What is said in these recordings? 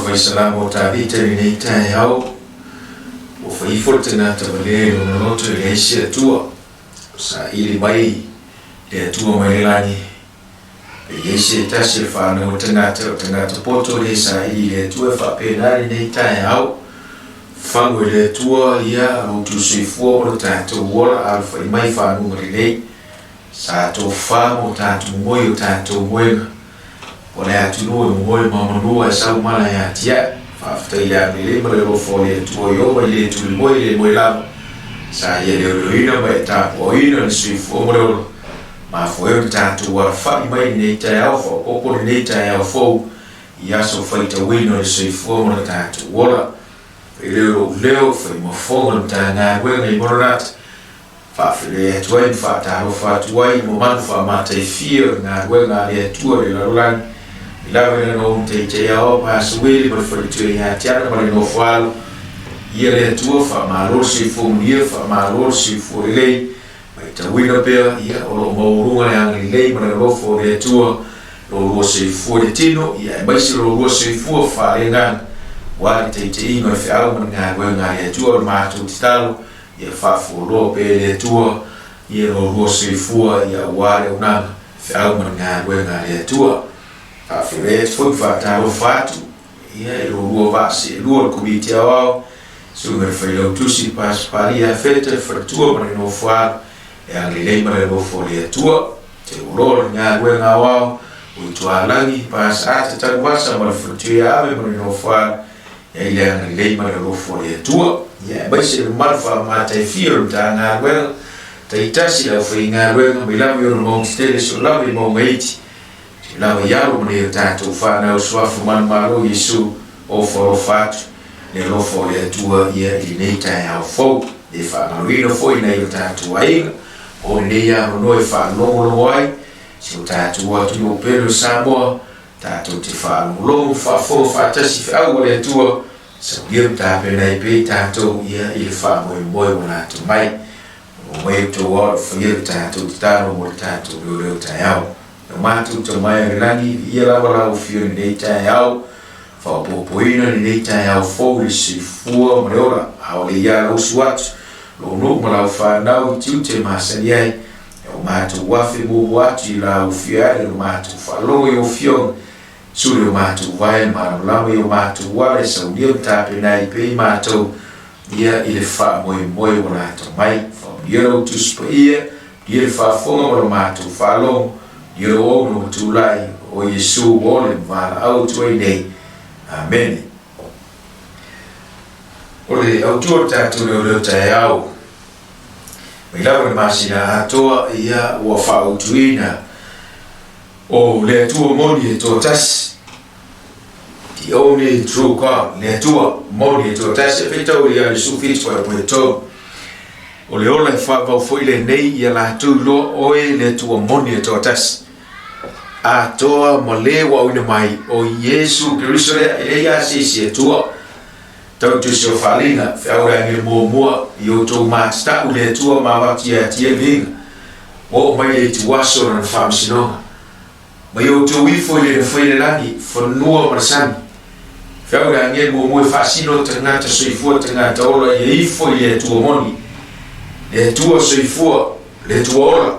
Faisalamo o Tavita i lenei taeao, ua fai ifo le tagata valea i lona loto e leai se Atua, ua saili mai le Atua mai le lagi, pe i ai se tasi o le fanau a tagata, o tagata poto le saili i le Atua e faapena lenei taeao. Fagu e le Atua ia lo outou soifua ma lo tatou ola alafai mai fanuga lelei. Sa tofa ma o tatou moe o tatou moega. O le atunuu e momoe ma manua e sau mala e atiae. Faafetai i le agalelei ma le alofa o le Atua i oma i le tuli moe i le moe lava. Sa ia leoleoina ma e tapuaoina le soifua ma le ola. Mafua ai ona tatou alafai mai i lenei taeao faaopoopo lenei taeao fou i aso faitauina o le soifua ma le tatou ola. Fai leo lou leo, fai mafoga le Matagaluega i Maranatha. Faafeiloai atu ai ma faatalofa atu ai i mamalu faamataifie o le galuega a le Atua i le lalolagi, i lava ina na ou taitaiao ma Asueli ma le faletua ia Tiana ma le nofoalo. Ia le Atua, faamalo le soifua manuia, faamalo le soifua lelei, matauina pea, ia, o lo o maualuga le agalelei ma le alofa o le Atua, lo lua soifua i le tino, ia, aemaise lo lua soifua faaleagaga, aua le taitaiga o le feau ma le galuega a le Atua. O le matou tatalo, Ia faafualoa pea e le Atua ia lo lua soifua ia aua le auaunaga, feau ma le galuega a le Atua. Faafeiloai atu foi ma faatalofa atu ia i lo lua vaa seelua o le Komiti Aoao, Susuga i le Failautusi Pasipali Iafeta, le Faletua ma le Nofoalo, le agalelei ma le alofa o le Atua. Te uloa le galuega aoao o Itualagi, Pasaata, Tanuvasa ma le Faletua ia Ave ma le Nofoalo, Ia i le agalelei ma le alofa o le Atua, ia aemaise le mamalu faamataifia o le Matagaluega taitasi le aufaigaluega mai lava i ona mauga tetele seia lava i mauga iti, seia lava i alo ma nai o tatou fanau suafa manumalo Iesu ofo alofa atu le alofa o le Atua ia i lenei taeao fou. E faagaloina foi nai o tatou aiga o lenei avanoa e faalogologo ai si o tatou atunuu pele o Samoa, Tatou te faalogologo ma faafofoga faatasi i feau a le Atua, saulia ma tapena ai pea i tatou ia i le faamoemoe ua latou mai. Maua mai outou ao e faia le tatou tatalo mo le tatou leoleo taeao. Lo matou Tama i le lagi, viia lava lau Afioga i lenei taeao, faaopoopoina lenei taeao fou i le soifua ma le ola, a o le ia lausu atu lou nuu ma lau fanau i tiute masani ai. E o matou afe muamua atu i lau Afioga i lo matou faalogo i ou Afioga, sulu i o matou vae le malamalama i o matou ala e saunia ma tapena ai pea i matou ia i le faamoemoe ua latou mai. Faamanuia lau Tusi Paia, manuia le faafofoga ma lo matou faalogo, manuia lou auauna ua tulai, o Iesu ua ole ma valaau atu ai nei. Amene. O le autu o le tatou leoleo taeao, Mai lava le masina atoa ia ua faautuina o le Atua moni e toatasi. The only true God, le Atua moni e toatasi. E faitau ia le 17.3. O le ola e faavau foi lenei ia latou iloa oe le Atua moni e toatasi. Atoa ma le ua auina mai o Iesu Keriso lea e leai lava se isi Atua. Tau tusi o Faaaliga, feau le agelu muamua i outou matatau i le Atua ma avatu ia te ia viiga, ua oo mai le ituaso o lana faamasinoga. Mai outou ifo i le nofoi le lagi, fanua ma le sami. Feau le agelu muamua e faasino tagata soifua tagata ola ia ifo i le Atua moni, le Atua soifua, le Atua ola,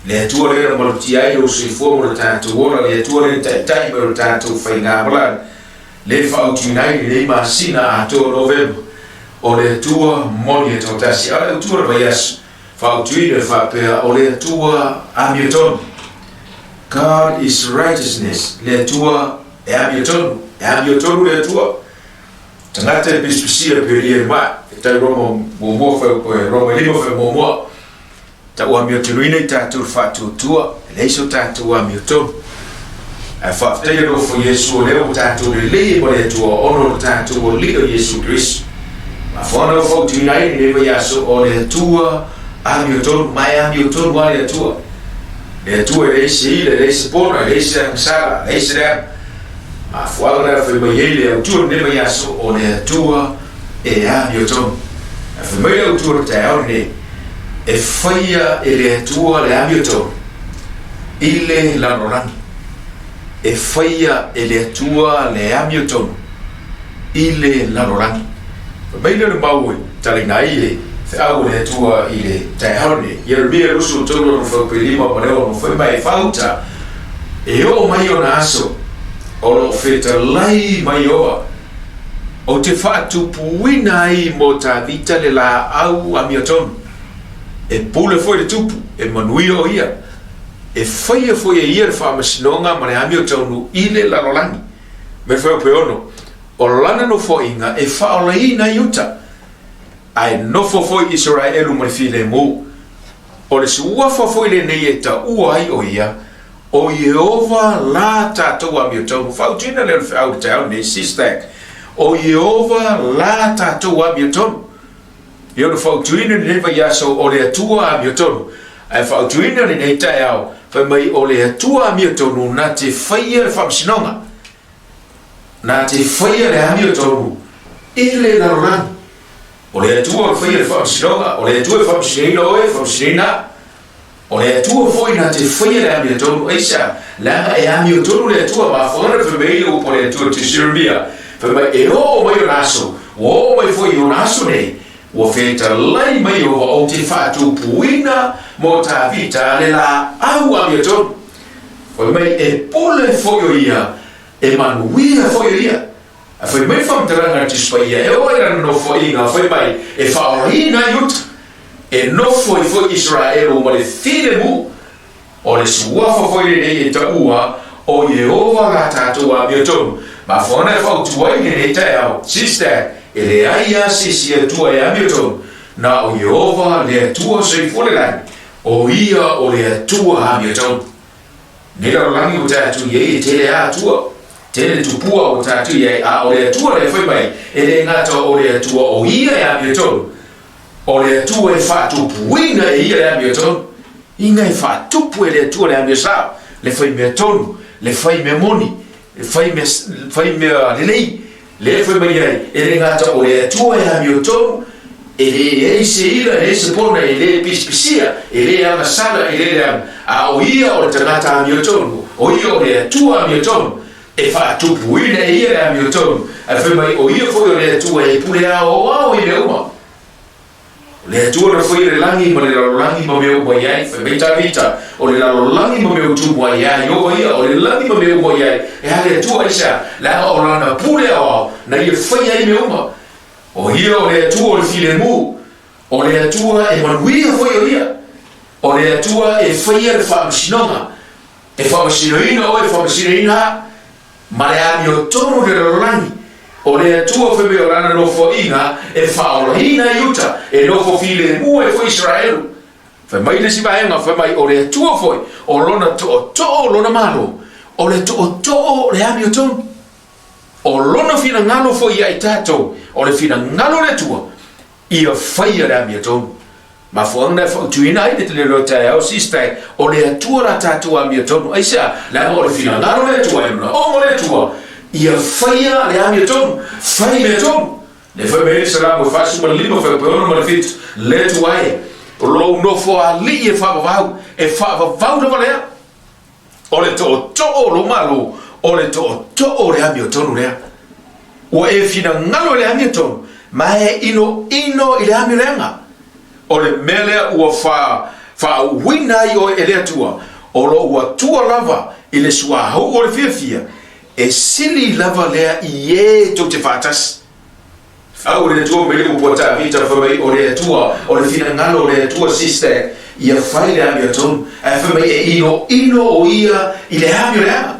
le Atua lea na malutia ai lou soifua mo le tatou ola, le Atua lea na taitai mai o le tatou faigamalaga. Le faautuina ai lenei masina atoa o Novema, o le Atua moni e toatasi. A o le autu o le vaiaso, faautuina e faapea, o le Atua amiotonu. God is righteousness, le Atua e amiotonu, e amiotonu le Atua. Tagata e pisipisia pe ia mai, e tai Roma muamua fai upu Roma 5 fai muamua. Tau amiotonuina i tatou le faatuatua, e leai so tatou amiotonu. Ae faafetai le alofa o Iesu o lea ua tatou lelei ai ma le Atua ona o le tatou Alii o Iesu Keriso. Mafuana ua fautuina ai lenei vaiaso o le Atua amiotonu, ma e amiotonu lava le Atua. Le Atua e leai se ila, e leai se pona, e leai se agasala, e leai se leaga. Mafuaga lea fai mai ai le autu o lenei vaiaso o le Atua e amiotonu. Ae fai mai le autu o le taeao lenei, e faia e le Atua le amiotonu i le lalolagi. E faia e le Atua le amiotonu i le lalolagi. Fai mai lea o le mau e talaina ai le feau a le Atua i le taeao lenei, Ieremia 23 lona fuaiupu 5 ma le 6, fai mai e fauta, E oo mai ona aso, o lo o fetalai mai Ieova, ou te faatupuina ai mo Tavita le laau amiotonu, e pule foi le tupu, e manuia o ia, e faia foi e ia le faamasinoga ma le amiotonu i le lalolagi. Ma le fuaiupu 6, O lana nofoaiga e faaolaina ai uta, ae nofo foi Isaraelu ma le filemu. O le suafa foi lenei e taua ai o ia, o Ieova la tatou amiotonu. Faautina lea o le feau i le taeao lenei, Sistack. O Ieova la tatou amiotonu. Ia ona fautuina lenei vaiaso o le Atua amiotonu, ae fautuina lenei taeao, fai mai o le Atua amiotonu na te faia le faamasinoga, na te faia le amiotonu i le lalolagi. O le Atua o le faia le faamasinoga, o le Atua e faamasinoina oe, faamasinoina au. O le Atua foi na te faia le amiotonu, aisea? Leaga e amiotonu le Atua, mafuaaga na fai mai ai le upu a le Atua i Ieremia, fai mai, E oo mai ona aso, ua oo mai foi i ona aso nei, ua fetalai mai Ieova, ou te faatupuina mo Tavita le laau amiotonu. Fai mai, E pule foi o ia, e manuia foi o ia. A fai mai le faamatalaga a le Tusi Paia, e oo ai lana nofoaiga, fai mai, e faaolaina ai uta, e nofo ai foi Isaraelu ma le filemu, o le suafa foi lenei e taua o Ieova la tatou amiotonu. Mafuaaga e fautua ai lenei taeao, sister, e leai lava se isi Atua e amiotonu, na o Ieova le Atua soifua le lagi, o Ia o le Atua amiotonu. Nei lalolagi ua tatou i ai e tele a Atua, tele le tupua ua tatou i ai, a o le Atua lea fai mai, e le gata o le Atua o Ia e amiotonu, o le Atua e faatupuina e Ia le amiotonu. Ina e faatupu e le Atua le amio sao, le fai mea tonu, le fai mea moni, le fai mea, fai mea lelei, Lea e fai mai ai, e le gata o le Atua e amiotonu, e leai se ila, e leai se pona, e le pisipisia, e le agasala, e le leaga, a o ia o le tagata amiotonu, o ia o le Atua amiotonu, e faatupuina e ia le amiotonu, ae fai mai o ia foi o le Atua e pule aoao i mea uma. O le Atua na faia le lagi ma le lalolagi ma mea uma i ai, fai mai Tavita, o le lalolagi ma mea utumu ai, e a Ieova ia, o le lagi ma mea uma i ai, e a le Atua aisea, leaga o lana pule aoao, na ia faia ai mea uma. O ia o le Atua o le filemu, o le Atua e manuia foi o ia, o le Atua e faia le faamasinoga, e faamasinoina oe, e faamasinoina au. Ma le amiotonu i le lalolagi, o le Atua fai mai o lana nofoaiga e faaolaina ai uta, e nofo filemu ai foi Isaraelu. Fai mai le isi vaega, fai mai o le Atua foi o lona tootoo o lona malo, o le tootoo o le amiotonu. O lona finagalo foi ia i tatou, o le finagalo o le Atua, ia faia le amiotonu. Mafuaaga na e fautuina ai le lelo taeao sister o le Atua la tatou amiotonu. Aisea? Leaga o le finagalo o le Atua e manaoga o le Atua ia faia le amiotonu, fai mea tonu. Le fai mai ai le Salamo 45 fuaiupu 6 ma le 7, Le Atua e, o lou nofoalii e faavavau, e faavavau lava lea. O le tootoo o lou malo, o le tootoo o le amiotonu lea. Ua e finagalo i le amiotonu, ma e inoino i le amioleaga. O le mea lea ua fa, faauuina ai oe e le Atua, o lou Atua lava i le suahuu o le fiafia, e sili lava lea i e tou te faatasi. Au le Atua mai le upu a Tavita fai mai o le Atua o le finagalo o le Atua sister ia fai le amiotonu ae fai mai e inoino o ia i le amioleaga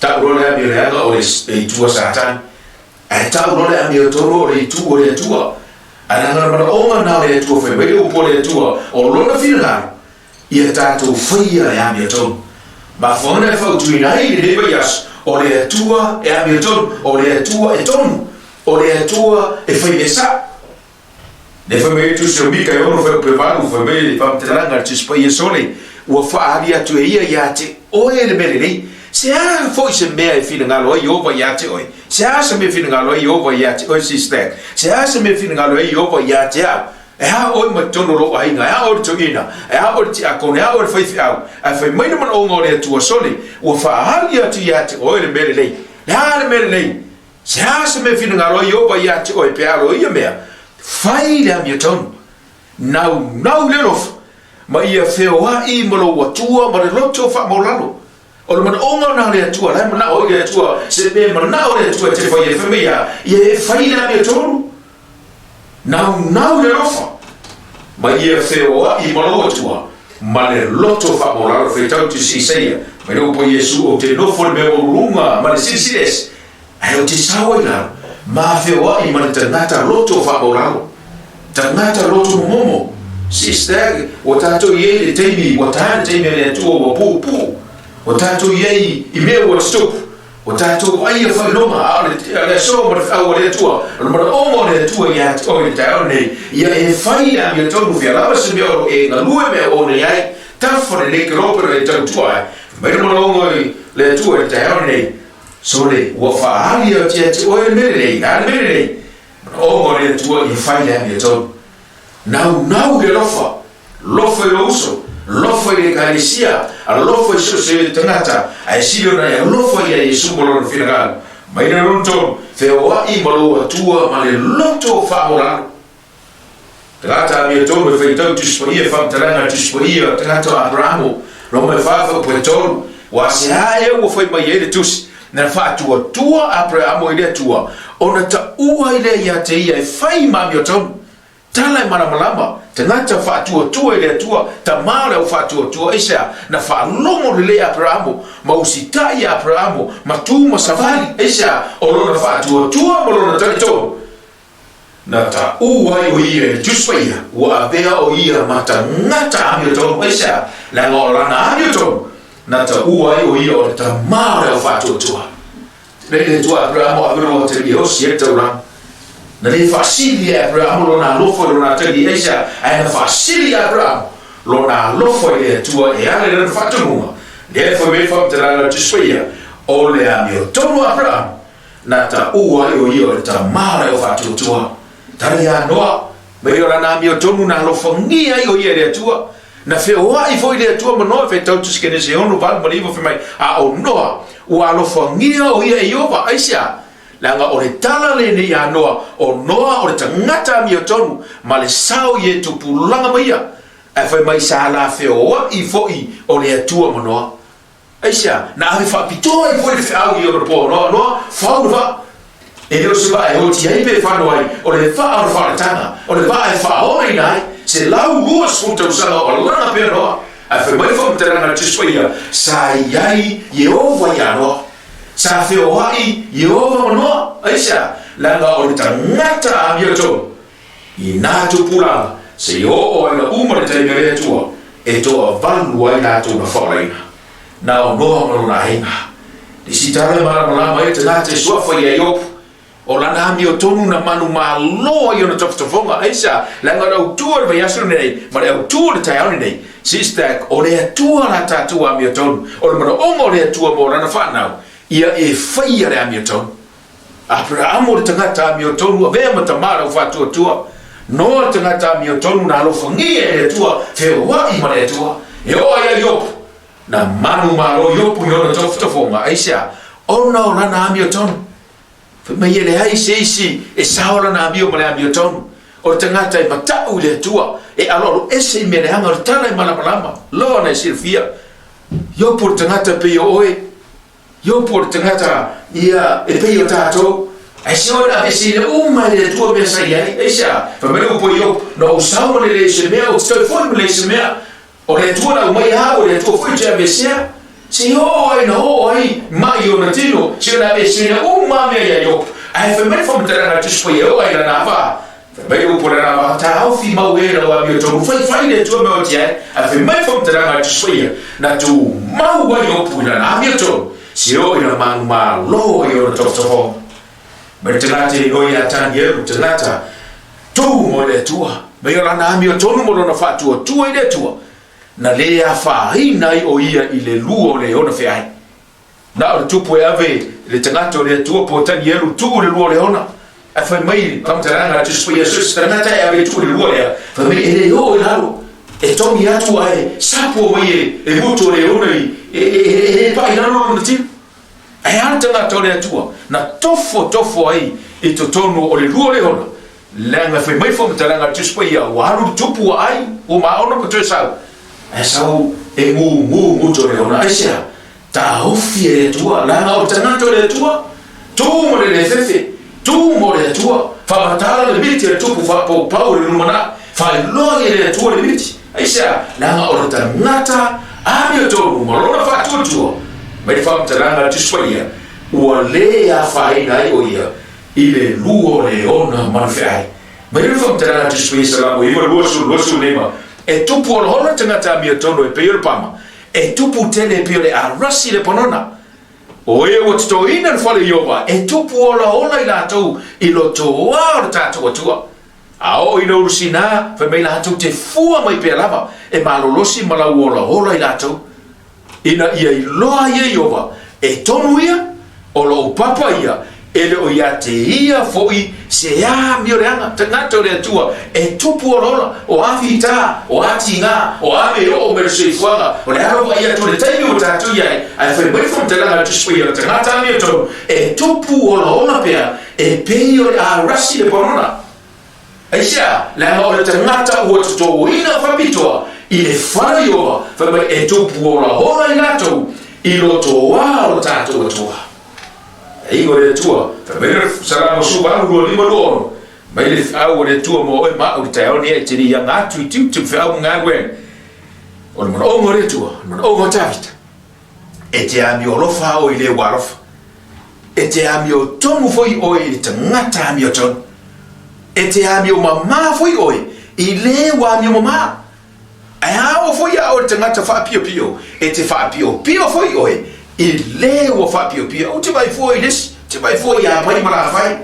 tau loa le amioleaga o le itu a Satani ae tau loa le amiotonu o le itu o le Atua ae leaga le manaoga na o le Atua fai mai le upu a le Atua o lona finagalo ia tatou faia le amiotonu. Mafuaaga na e fautuina ai lenei vaiaso, o le Atua e amiotonu, o le Atua e tonu, o le Atua e fai mea sao. Le fai mai ai Tusi o Mika e ono fuaiupu 8, fai mai le faamatalaga a le Tusi Paia Sole, ua faaali atu e ia ia te oe le mea lelei. Se a foi se mea e finagalo ai Ieova ia te oe? Se a se mea e finagalo ai Ieova ia te oe, sister? Se a se mea e finagalo ai Ieova ia te au? E a oe mai totonu o lou aiga, e a oe le toeaina, e a oe le tiakone, e a oe le faifeau, ae fai mai le manaoga o le Atua, sole, ua faaali atu ia te oe le mea lelei. Le a le mea lelei? Se a se mea finagalo ai Ieova iā te oe pe alo ia mea, fai le amiotonu, naunau i le alofa, ma ia feoaʻi ma lou Atua ma le loto faamaualalo. O le manaʻoga lena o le Atua, la e manaʻo ai le Atua, se mea manaʻo le Atua e te fai ai, fai mai ia, ia e fai le amiotonu, naunau i le alofa, ma ia feoaʻi ma lou Atua ma le loto faamaualalo. Faitau Tusi Isaia, mai le upu a Iesu, Ou te nofo i le mea maualuluga ma le silisili ese, Ae ou te sao ai lalo, ma feoai ma le tagata loto faamaulalo, tagata loto momomo. Sister, ua tatou i ai i le taimi, ua taea le taimi a le Atua ua puupuu. Ua tatou i ai i mea ua tutupu. Ua tatou vaaia faailoga, a o le aso ma le feau a le Atua, o le manaoga o le Atua ia te oe i le taeao lenei, ia e fai le amiotonu fea lava se mea o lo o e galue mea o nei ai, tafa lelei ke lope o e tautua ai. Fai mai le manaoga i le Atua i le taeao lenei, Sole, ua faaali atu ia te oe le mea lelei, le a le mea lelei? Manaoga o le Atua ia fai le amiotonu. Naunau i le alofa, alofa i lou uso, alofa i le Ekalesia, alofa i so o se tagata, ae sili ona e alofa ia Iesu ma lona finagalo. Mai le lona tolu, feoai ma lou Atua ma le loto faamaualalo. Tagata amiotonu e faitau Tusi Paia, Faamatalaga Tusi Paia, tagata o Aperamo, Roma e fa, Faupu e tolu. Ua se a ea ua fai mai ai le Tusi, na faatuatua Aperamo i le Atua, ona taua ai lea ia te ia e fai ma amiotonu. Tala e malamalama, tagata faatuatua i le Atua, tama o le au faatuatua, aisea? Na faalogo lelei Aperamo, ma usitai ia Aperamo, ma tu ma savali, aisea? O lona faatuatua ma lona talitonu. Na taʻu ai ʻo ia i le Tusi Paia, ua avea ʻo ia ma tagata amiotonu, aisea? Leaga o lana amiotonu, na taʻu ai ʻo ia o le tamā o le au faatuatua. Lei le Atua Aperahama o ave lona tali e osi ai le taulaga. Na le faasili e Aperahama lona alofa i lona tali, aisea? Ae na faasili e Aperahama lona alofa i le Atua e ala i lana faatonuga. Lea e fai mai le faamatalaga a le Tusi Paia, o le amiotonu a Aperahama, Na taʻu ai ʻo ia o le tamā o le au faatuatua. Tali ia Noa, mai o lana amiotonu na alofagia ai ʻo ia e le Atua. Na feoai foi le Atua ma Noa, faitau Tusi Kenese 6, 8 ma le 9, fai mai, A ʻo Noa, ua alofagia ʻo ia e Ieova. Aisea? Leaga o le tala lenei iā Noa, ʻo Noa o le tagata amiotonu ma le sao i e tupulaga mai ia. Ae fai mai sa la feoai foi o le Atua ma Noa. Aisea? Na ave faapitoa ai foi le feau i ona poa noa noa, fau le vaa. E le o se vaa e oti ai pe fano ai, o le vaa o le faaletaga, o le vaa e faaolaina ai 120 tausaga o alaga pea Noa. Ae fai mai le faamatalaga a le Tusi Paia, sa i ai Ieova iā Noa. Sa feoai Ieova ma Noa. Aisea? Leaga o le tagata amiotonu I nā tupulaga, seia oo ai na uma le taimi a le Atua e toavalu ai latou na faolaina. Na o Noa ma lona aiga. Le isi tala e malamalama ai le tagata e suafa ia Iopu, o lana amiotonu na manumalo ai ona tofotofoga. Aisea? Leaga o le autu o le vaiaso lenei ma le autu o le taeao lenei, sister, o le Atua la tatou amiotonu. O le manaoga o le Atua mo lana fanau, ia e faia le amiotonu. Aperahama o le tagata amiotonu, avea ma tamā le au faatuatua. Noa le tagata amiotonu na alofagia e le Atua, feoai ma le Atua. E oo ai a Iopu, na manumalo Iopu i ona tofotofoga, aisea? Ona o lana amiotonu. Fai mai e leai se isi e sao lana amio ma le amiotonu. O le tagata e mataʻu i le Atua, e aloalo ese i mea leaga, o le tala e malamalama, loa ona e silafia. Iopu o le tagata pei o oe, Iopu o le tagata ia e pei o tatou, ae se oe na aveseina uma e le Atua mea sa i ai. Aisea? Fai mai le upu a Iopu, Na ou sau ma le leai o se mea, ou te toe foi ma le leai o se mea. O le Atua na aumai au, o le Atua foi ou te aveesea. Se i oo ai na oo ai mai i ona tino, se na aveeseina uma mea ia Iopu. Ae fai mai le faamatalaga a le Tusi Paia e oo ai lana vā. Fai mai le upu a lana vā, Taofi mau e lau amiotonu, faifai le Atua mea o te ai. Ae fai mai le faamatalaga a le Tusi Paia, Na tumau ai Iopu i lana amiotonu, se oo ina manumalo ai ona tofotofoga. Mai le tagata e igoa ia Tanielu, tagata tu mo le Atua, mai o lana amiotonu ma lona faatuatua i le Atua, na le afaina ai o ia i le lua o le ona feai. Na o le tupu e ave le tagata o le Atua po o Tanielu tuu le lua o le ona. Ae fai mai le faamatalaga a Tusi Paia, so se tagata e ave e tuu le lua lea, fai mai e le oo i lalo, e togi atu ae sapua mai e, e mutu o le ona i, e, e, e, e le pai i lalo lona tino. Ae a le tagata o le Atua na tofotofo ai i totonu o le lua o le ona, leaga fai mai faamatalaga a le Tusi Paia, ua alu le tupu ua ai, ua maona ma toe sau, ae sau e gugu gutu o le ona. Aisea? Taofi e le Atua, leaga o le tagata o le Atua, tu ma le le fefe, tu mo le Atua, faamatala le miti a le tupu faapaupau i le lumanai, faailoa i le Atua le miti. Aisea? Leaga o le tagata amiotonu ma lona faatuatua, mai le faamatalaga a le Tusi Paia, ua le afaina ai o ia i le lua o le ona ma le feai. Mai le faamatalaga a le Tusi Paia Salamo 9, 20, 25, E tupu olaola le tagata amiotonu e pei o le pama, E tupu tele e pei o le arasi le panona. O e ua totoina le fale o Ieova, e tupu olaola i latou i loto a o le tatou Atua. A oo ina ulusina, fai mai latou te fua mai pea lava, e malolosi ma lau olaola i latou. Ina ia iloa ai e Ieova, e tonu ia, O lou papa ia, e le o ia te ia foi se amioleaga, tagata o le Atua, e tupu olaola, o a fita, o a tiga, o a mea e oo mai le soifuaga, o le alo vaai atu i le taimi ua tatou i ai, ae fai mai le faamatalaga a le Tusi Paia o le tagata amiotonu, e tupu olaola pea, e pei o le arasi le panona. Aisea? Leaga o le tagata ua totoina faapitoa i le fale o Ieova, fai mai e tupu olaola i latou i loto a o le tatou Atua. E igo le Atua, fai mai le Salamo 18, 25, 26, mai le feau a le Atua mo oe ma au i le taeao nei e te le i aga atu i tiute ma feau ma galuega. O le manaoga o le Atua, o le manaoga o Tavita, e te amiolofa oe i le ua alofa. E te amiotonu foi oe i le tagata amiotonu. E te amiomamā foi oe i le ua amiomamā. Ae a oo foi ia oe le tagata faapiopio, e te faapiopio foi oe i le ua faapiopio. Ou te vaai fua i le isi, ou te vaai fua ia Pai ma Lafai.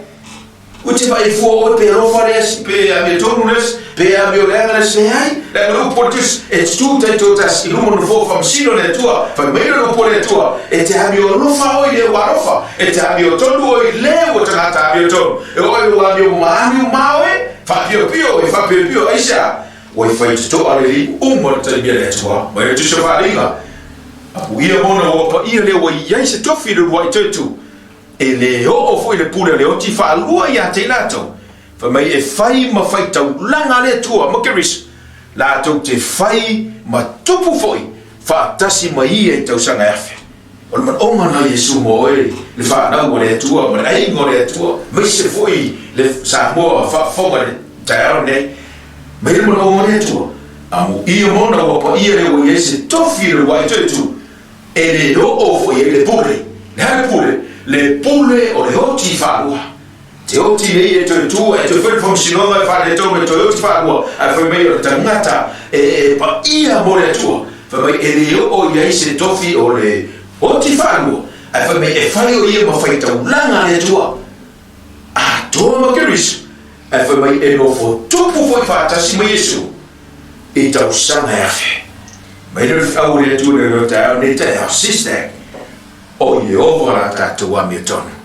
Ou te vaai fua oe pe alofa le isi, pe amiotonu le isi, pe amioleaga le isi. Leai, leaga le upu o le Tusi, e tutū taitoatasi i luma o le nofoa faamasino o le Atua, fai mai le upu o le Atua, e te amioalofa oe i le ua alofa, e te amiotonu oe i le ua tagata amiotonu, e oe ua amio ma amio ma oe, faapiopio oe, faapiopio, aisea? Ua i fai totoa le liu uma le taimi a le Atua, mai le Tusi o Faaaliga, Apuia mona ua paia lea ua i ai se tofi i le uluai toetu, E le oo foi le pule a le oti faalua ia te i latou, fai mai e fai ma faitaulaga a le Atua ma Keriso, latou te fai ma tupu foi faatasi ma ia i tausaga e afe. O le manaoga lena o Iesu mo oe, le fanau a le Atua ma le aiga o le Atua, aemaise foi le Samoa faafofoga i le taeao lenei. Mai le manaoga o le Atua, amuia mona ua paia lea ua i ai se tofi i le uluai toetu, E le oo foi ai le pule. Le a le pule? Le pule o le oti faalua. Te oti nei e toe tu e toe fai le faamasinoga e faaletonu e toe oti faalua, ae fai mai o le tagata e, e paia mo le Atua. Fai mai e le oo i ai se tofi o le oti faalua, ae fai mai e fai o ia ma faitaulaga a le Atua. Atoa ma Keriso, ae fai mai e nofo tupu foi faatasi ma Iesu i tausaga e afe. Mai le feau o le Atua le leo taeao nei taeao, sister, o Ieova la tatou amiotonu.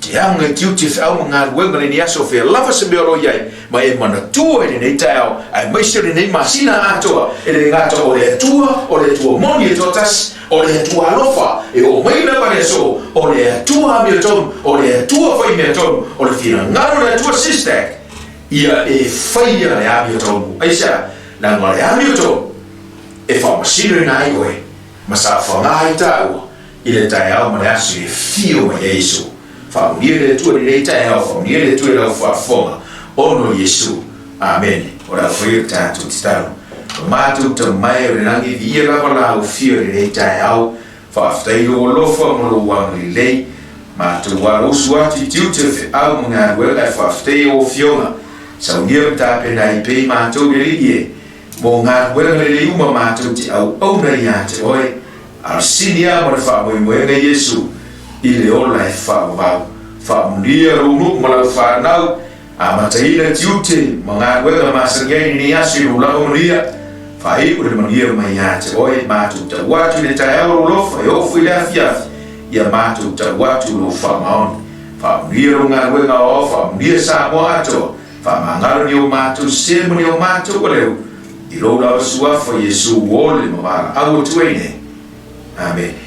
Te aga i tiute feau ma galuega lenei aso fea lava se mea o lo o i ai, ma e manatua i lenei taeao, aemaise o lenei masina atoa, e le gata o le Atua, o le Atua moni e toatasi, o le Atua alofa, e oo mai lava le aso, o le Atua amiotonu, o le Atua fai meatonu, o le finagalo o le Atua, sister, ia e faia le amiotonu. Aisea? Leaga o le amiotonu e faamasinoina ai oe ma saofaga ai tāua i le taeao ma le aso e afio mai ai Iesu. Faamanuia le Atua i lenei taeao, faamanuia le Atua i lau faafofoga, ona o Iesu. Amene. O le a faia le tatou tatalo. Lo matou Tamae o le lagi, viia lava la au afio i lenei taeao. Faafetai i lou alofa ma lou agalelei. Matou alausu atu i tiute o feau ma galuega e faafetai i ou Afioga. Saunia ma tapena ai pea i matou le Alii e, mo galuega lelei uma matou te auauna ia te Oe, a o le sini a ma le faamoemoega Iesu i le ola e faavavau. Faamulia lou nuu ma lau fanau. Amataina tiute ma galuega masani ai lenei aso i lou lava manuia. Faaiu le manuia mai ia te oe, matou tau atu i le taeao lou alofa e oo foi i le afiafi, ia matou tau atu lou faamaoni. Faamanuia lou galuega aoao, faamanuia Samoa atoa, faamagalo ni o matou sese ma ni o matou aleu, i lou lava suafa Iesu ua ole ma valaau atu ai nei. Amene.